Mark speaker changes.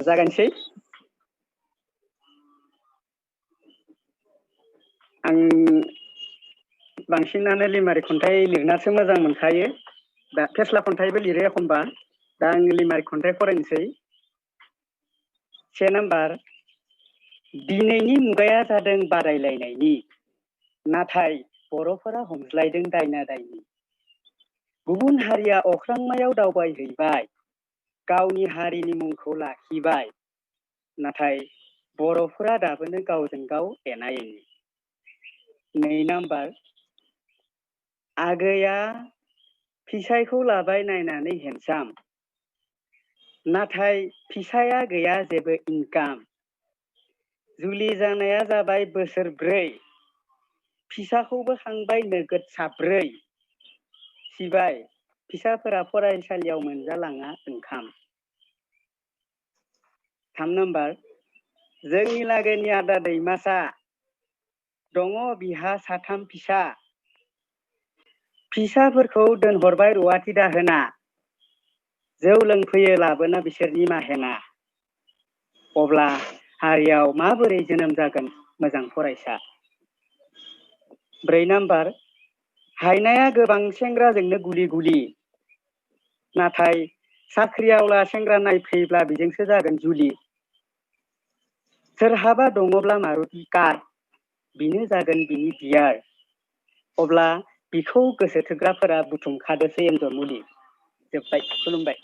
Speaker 1: जागायनोसै आं बांसिनानो लिमारिक खन्थाइ लिरनासो मोजां मोनखायो दा फेस्ला खन्थाइबो लिरो एखनबा दा आं लिमारिक खन्थाइ फरायनोसै 1 नाम्बार दिनैनि मुगाया जादों बादायलायनायनि नाथाय बर'फोरा हमज्लायदों दायना दायनि गुबुन हारिया अख्रांमायाव दावबायहैबाय गावनि हारिनि मुंखौ लाखिबाय नाथाय बर'फोरा दाबोनो गावजों गाव एना एनि 2 नाम्बार आगैया फिसायखौ लाबाय नायनानै हेन्डसाम नाथाय फिसाया गैया जेबो इनकाम जुलि जानाया जाबाय बोसोरब्रै फिसाखौबो खांबाय नोगोद 4 सिबाय फिसाफोरा फरायसालियाव मोनजालाङा ओंखाम 3 नाम्बार जोंनि लागोनि आदा दैमासा दङ बिहा 3 फिसा फिसाफोरखौ दोनहरबाय रुवाथि दाहोना जौ लोंफैयो लाबोना बिसोरनि माहेना अब्ला हारियाव माबोरै जोनोम जागोन मोजां फरायसा 4 नाम्बार हायनाया गोबां सेंग्राजोंनो गुलि गुलि नाथाय साख्रिआवला सेंग्रा नायफैब्ला बेजोंसो जागोन जुलि सोरहाबा दङब्ला मारुति कार बिनो जागोन बिनि बियार अब्ला बिखौ गोसो थोग्राफोरा बुथुमखादोसै एन्जर मुलि जोब्बाय खुलुमबाय।